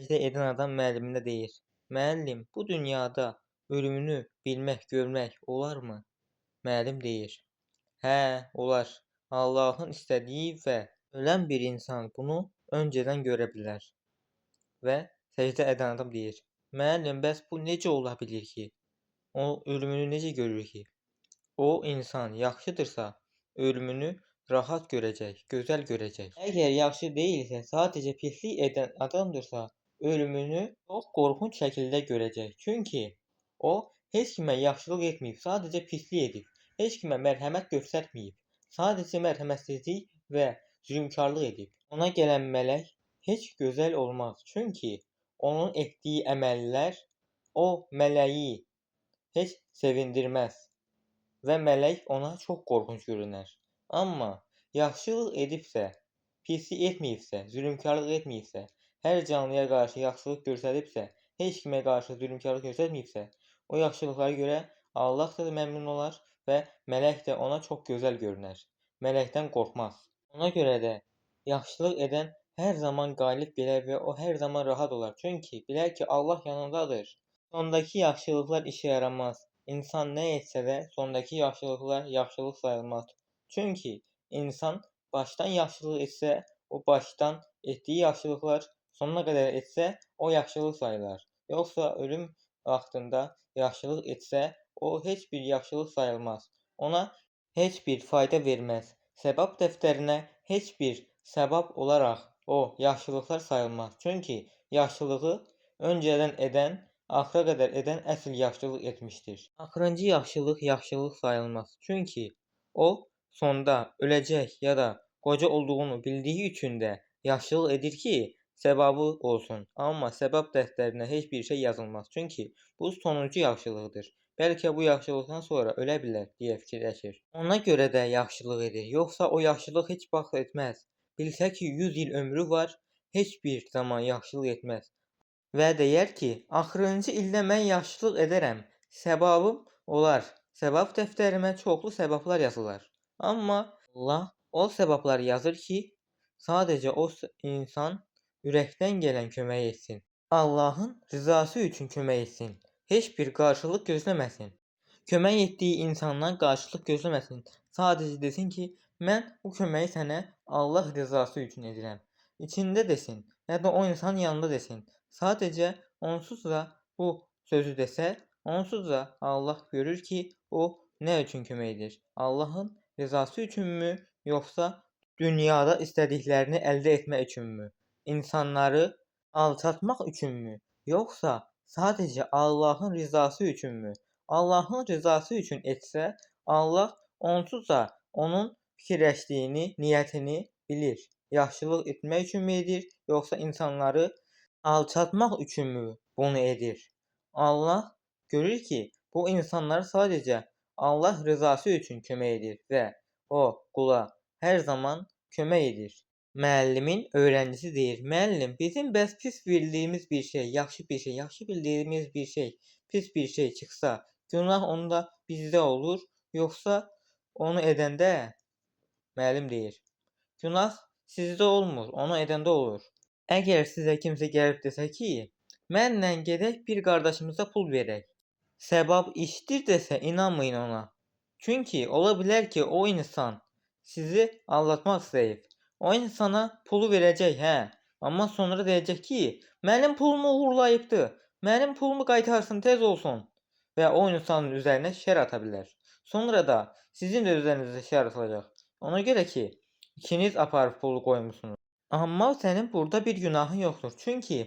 Səcdə edən adam müəlliminə deyir: "Müəllim, bu dünyada ölümünü bilmək, görmək olarmı?" Müəllim deyir: "Hə, olar. Allahın istədiyi və ölən bir insan bunu öncədən görə bilər." Və səcdə edən adam deyir: "Müəllim, bəs bu necə ola bilir ki? O ölümünü necə görür ki?" O insan yaxşıdırsa, ölümünü rahat görəcək, gözəl görəcək. Əgər yaxşı deyilsə, sadəcə pislik edən adamdırsa, ölümünü çox qorxunc şəkildə görəcək. Çünki o heç kimə yaxşılıq etməyib, sadəcə pislik edib. Heç kimə mərhəmət göstərməyib. Sadəcə mərhəmətsizlik və zülmkarlıq edib. Ona gələn mələk heç gözəl olmaz. Çünki onun etdiyi əməllər o mələyi heç sevindirməz və mələk ona çox qorxunc görünər. Amma yaxşılıq edibsə, pislik etməyibsə, zülmkarlıq etməyibsə, hər canlıya qarşı yaxşılıq göstəribsə, heç kimə qarşı zülmkarlıq göstərməyibsə, o yaxşılıqlara görə Allah da məmnun olar və mələk də ona çox gözəl görünər. Mələkdən qorxmaz. Ona görə də yaxşılıq edən hər zaman qalib gələr və o hər zaman rahat olar. Çünki bilər ki, Allah yanındadır. Sondakı yaxşılıqlar işə yaramaz. İnsan nə etsə də sondakı yaxşılıqlar yaxşılıq sayılmaz. Çünki insan başdan yaxşılıq etsə, o başdan etdiyi yaxşılıqlar sonuna qədər etsə, o yaxşılıq sayılar. Yoxsa ölüm vaxtında yaxşılıq etsə, o heç bir yaxşılıq sayılmaz. Ona heç bir fayda verməz. Səvab dəftərinə heç bir səvab olaraq o yaxşılıqlar sayılmaz. Çünki yaxşılığı öncədən edən, axıra qədər edən əsl yaxşılıq etmişdir. Axırıncı yaxşılıq yaxşılıq sayılmaz. Çünki o sonda öləcək ya da qoca olduğunu bildiyi üçün də yaxşılıq edir ki, səvabı olsun. Amma səvab dəftərinə heç bir şey yazılmaz. Çünki bu sonuncu yaxşılığıdır. Bəlkə bu yaxşılıqdan sonra ölə bilər deyə fikirləşir. Ona görə də yaxşılıq edir. Yoxsa o yaxşılıq heç vaxt etməz. Bilsə ki, 100 il ömrü var, heç bir zaman yaxşılıq etməz. Və deyər ki, axırıncı ildə mən yaxşılıq edərəm, səvabım olar. Səvab dəftərimə çoxlu səvablar yazılar. Amma Allah o səvabları yazır ki, sadəcə o insan ürəkdən gələn kömək etsin. Allahın rızası üçün kömək etsin. Heç bir qarşılıq gözləməsin. Kömək etdiyi insandan qarşılıq gözləməsin. Sadəcə desin ki, mən bu köməyi sənə Allah rızası üçün edirəm. İçində desin, ya da o insanın yanında desin. Sadəcə onsuz da bu sözü desə, onsuz da Allah görür ki, o nə üçün kömək edir? Allahın rızası üçünmü, yoxsa dünyada istədiklərini əldə etmək üçünmü? İnsanları alçatmaq üçünmü, yoxsa sadəcə Allahın rızası üçünmü? Allahın rızası üçün etsə, Allah onsuz da onun fikirləşdiyini, niyyətini bilir. Yaxşılıq etmək üçünmü edir, yoxsa insanları alçatmaq üçünmü bunu edir? Allah görür ki, bu insanlar sadəcə Allah rızası üçün kömək edir və o qula hər zaman kömək edir. Müəllimin öğrencisi deyir: "Müəllim, bizim bəs pis bildiyimiz bir şey, yaxşı bir şey, yaxşı bildiyimiz bir şey, pis bir şey çıxsa, günah onda bizdə olur, yoxsa onu edəndə?" Müəllim deyir: "Günah sizdə olmur, onu edəndə olur. Əgər sizə kimsə gəlib desə ki, mənlə gedək bir qardaşımıza pul verək. Səvab işdir desə, inanmayın ona. Çünki ola bilər ki, o insan sizi aldatmaq istəyib. O insana pulu verəcək, hə, amma sonra deyəcək ki, mənim pulumu oğurlayıbdı, mənim pulumu qaytarsın, tez olsun." Və o insanın üzərinə şər ata bilər. Sonra da sizin də üzərinizə şər atılacaq. Ona görə ki, ikiniz aparıb pulu qoymuşsunuz. Amma sənin burada bir günahın yoxdur. Çünki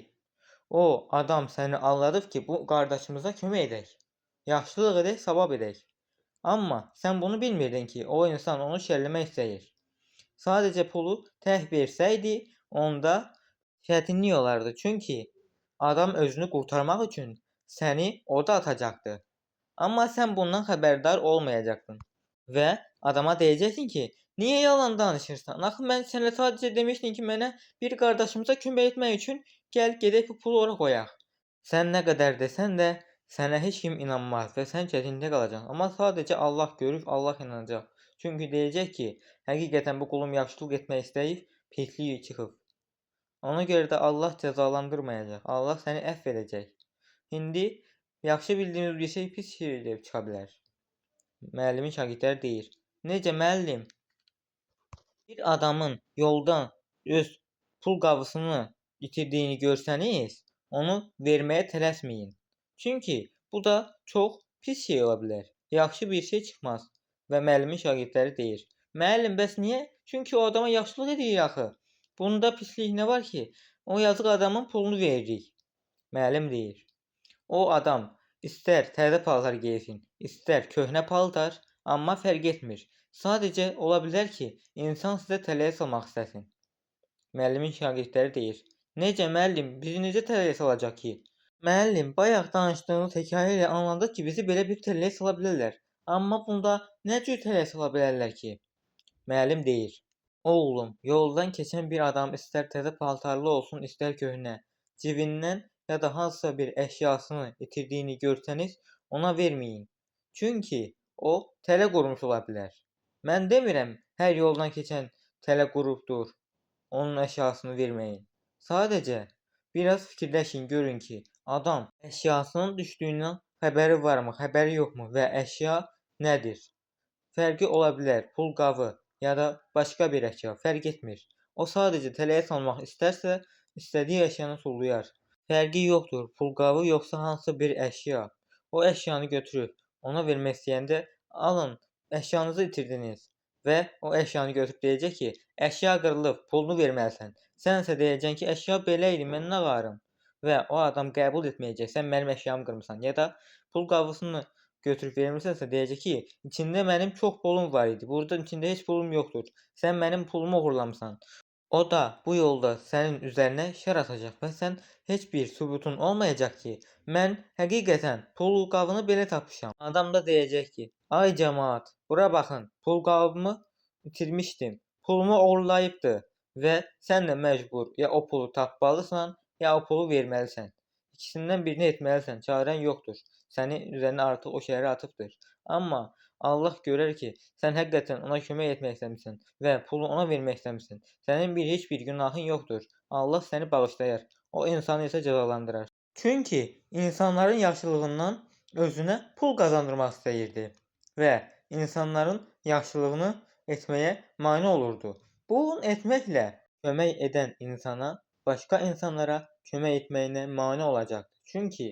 o adam səni aldadıb ki, bu qardaşımıza kömək edək. Yaxşılıq edək, savab edək. Amma sən bunu bilmirdin ki, o insan onu şərləmək istəyir. Sadəcə pulu tək versəydi, onda çətinlik olardı. Çünki adam özünü qurtarmaq üçün səni oda atacaqdı. Amma sən bundan xəbərdar olmayacaqdın. Və adama deyəcəksin ki, niyə yalan danışırsan? Axı mən sənə sadəcə demişdim ki, mənə bir qardaşımıza kömək etmək üçün gəl gedək bu pulu ora qoyaq. Sən nə qədər desən də sənə heç kim inanmaz və sən çətinlikdə qalacaqsan. Amma sadəcə Allah görür, Allah inanacaq. Çünki deyəcək ki, həqiqətən bu qulum yaxşılıq etmək istəyib, pislik çıxıb. Ona görə də Allah cəzalandırmayacaq. Allah səni əfv edəcək. İndi yaxşı bildiyimiz bir şey pis şey də çıxa bilər. Müəllimin şagirdləri deyir: "Necə müəllim? Bir adamın yoldan öz pul qabısını itirdiyini görsəniz, onu verməyə tələsməyin. Çünki bu da çox pis şey ola bilər. Yaxşı bir şey çıxmaz." Və müəllimin şagirdləri deyir: "Müəllim, bəs niyə? Çünki o adama yaxşılıq edirik axı. Bunda pislik nə var ki? O yazıq adamın pulunu veririk." Müəllim deyir: "O adam istər təzə paltar geysin, istər köhnə paltar, amma fərq etmir. Sadəcə ola bilər ki, insan sizə tələyə salmaq istəsin." Müəllimin şagirdləri deyir: "Necə müəllim, bizi necə tələyə salacaq ki?" Müəllim, bayaq danışdığınız hekayə ilə anladıq ki, bizi belə bir tələyə sala bilərlər. Amma bunda nə cür tələyə sala bilərlər ki? Müəllim deyir: "Oğlum, yoldan keçən bir adam istər təzə paltarlı olsun, istər köhnə, cibindən ya da hansısa bir əşyasını itirdiyini görsəniz, ona verməyin. Çünki o tələ qurmuş ola bilər. Mən demirəm, hər yoldan keçən tələ qurubdur, onun əşyasını verməyin. Sadəcə biraz fikirləşin, görün ki, adam əşyasının düşdüyündən xəbəri varmı, xəbəri yoxmu və əşya nədir? Fərqi ola bilər, pul qabı ya da başqa bir əşya, fərq etmir. O sadəcə tələyə salmaq istərsə, istədiyi əşyanı tullayar. Fərqi yoxdur, pulqabı yoxsa hansısa bir əşya. O əşyanı götürüb ona vermək istəyəndə, alın, əşyanızı itirdiniz və o əşyanı götürüb deyəcək ki, əşya qırılıb, pulunu verməlisən. Sən isə deyəcəksən ki, əşya belə idi, mən nə varım? Və o adam qəbul etməyəcək, sən mənim əşyamı qırmısan ya da pul qabısını götürüb vermirsənsə deyəcək ki, içində mənim çox pulum var idi, burada içində heç pulum yoxdur, sən mənim pulumu oğurlamısan. O da bu yolda sənin üzərinə şər atacaq və sən heç bir sübutun olmayacaq ki, mən həqiqətən pul qabını belə tapmışam. Adam da deyəcək ki, ay camaat, bura baxın, pul qabımı itirmişdim, pulumu oğurlayıbdı və sən də məcbur ya o pulu tapmalısan, ya o pulu verməlisən. İkisindən birini etməlisən, çarən yoxdur. Sənin üzərinə artıq o şəri atıbdır. Amma Allah görər ki, sən həqiqətən ona kömək etmək istəmisən və pulu ona vermək istəmisən. Sənin heç bir günahın yoxdur. Allah səni bağışlayar. O insanı isə cəzalandırar. Çünki insanların yaxşılığından özünə pul qazandırmaq istəyirdi və insanların yaxşılığını etməyə mane olurdu. Bunu etməklə kömək edən insana başqa insanlara kömək etməyinə mane olacaqdır. Çünki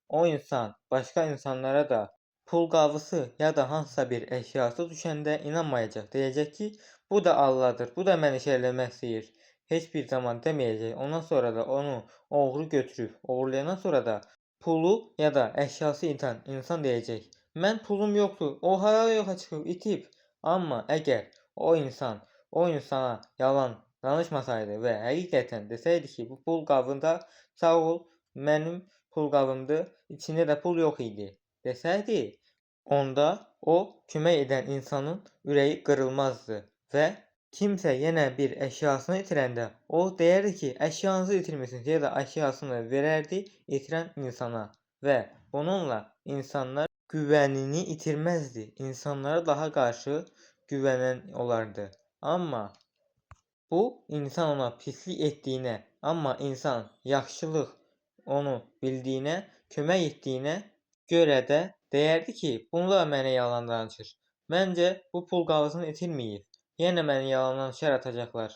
o insan başqa insanlara da pul qabısı ya da hansısa bir əşyası düşəndə inanmayacaq. Deyəcək ki, bu da Allahdır, bu da məni şərləmək istəyir. Heç bir zaman deməyəcək. Ondan sonra da onu oğru götürüb, oğurlayandan sonra da pulu ya da əşyası itən insan deyəcək: mən pulum yoxdur, o hara yoxa çıxıb, itib. Amma əgər o insan o insana yalan danışmasaydı və həqiqətən desəydi ki, bu pul qabında sağ ol, mənim pul qabımdır, içində də pul yox idi desəydi, onda o kömək edən insanın ürəyi qırılmazdı və kimsə yenə bir əşyasını itirəndə o deyərdi ki, əşyanızı itirmisiniz ya da əşyasını verərdi itirən insana və bununla insanlar güvənini itirməzdi. İnsanlara daha qarşı güvənən olardı. Amma bu insan ona pislik etdiyinə, amma insan yaxşılıq onu bildiyinə, kömək etdiyinə görə də deyərdi ki, bunlar mənə yalan danışır. Məncə bu pul qabısını itirməyib. Yenə məni yalandan şər atacaqlar.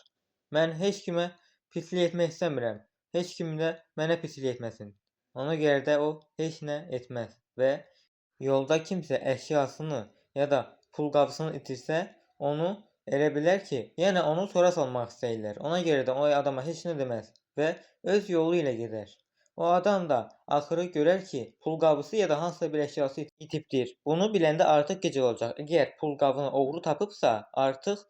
Mən heç kimə pislik etmək istəmirəm. Heç kim də mənə pislik etməsin. Ona görə də o heç nə etməz və yolda kimsə əşyasını ya da pul qabısını itirsə, onu elə bilər ki, yenə onu tora salmaq istəyirlər. Ona görə də o adama heç nə deməz və öz yolu ilə gedər. O adam da axırı görər ki, pul qabısı ya da hansısa bir əşyası itibdir. Bunu biləndə artıq gec olacaq. Əgər pul qabını oğru tapıbsa, artıq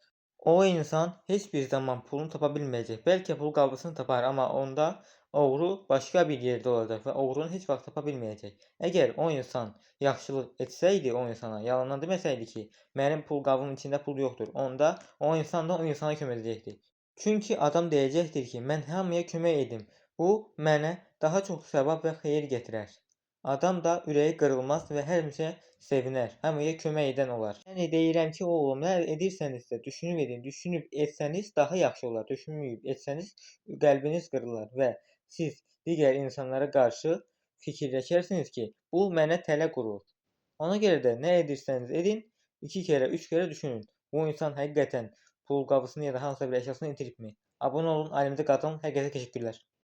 o insan heç bir zaman pulunu tapa bilməyəcək. Bəlkə pul qabısını tapar, amma onda oğru başqa bir yerdə olacaq və oğrunu heç vaxt tapa bilməyəcək. Əgər o insan yaxşılıq etsəydi o insana, yalandan deməsəydi ki, mənim pul qabımın içində pul yoxdur, onda o insan da o insana kömək edəcəkdi. Çünki adam deyəcəkdir ki, mən hamıya kömək edim. Bu mənə daha çox savab və xeyir gətirər. Adam da ürəyi qırılmaz və həmişə sevinər, hamıya kömək edən olar. Yəni deyirəm ki, oğlum, nə edirsəniz də düşünüb edin. Düşünüb etsəniz daha yaxşı olar. Düşünməyib etsəniz qəlbiniz qırılar və siz digər insanlara qarşı fikirləşərsiniz ki, bu mənə tələ qurur. Ona görə də nə edirsəniz edin, 2 kərə, 3 kərə düşünün. Bu insan həqiqətən pul qabısını ya da hansısa bir əşyasını itiribmi? Abunə olun, ailəmizə qatılın. Hər kəsə təşəkkürlər.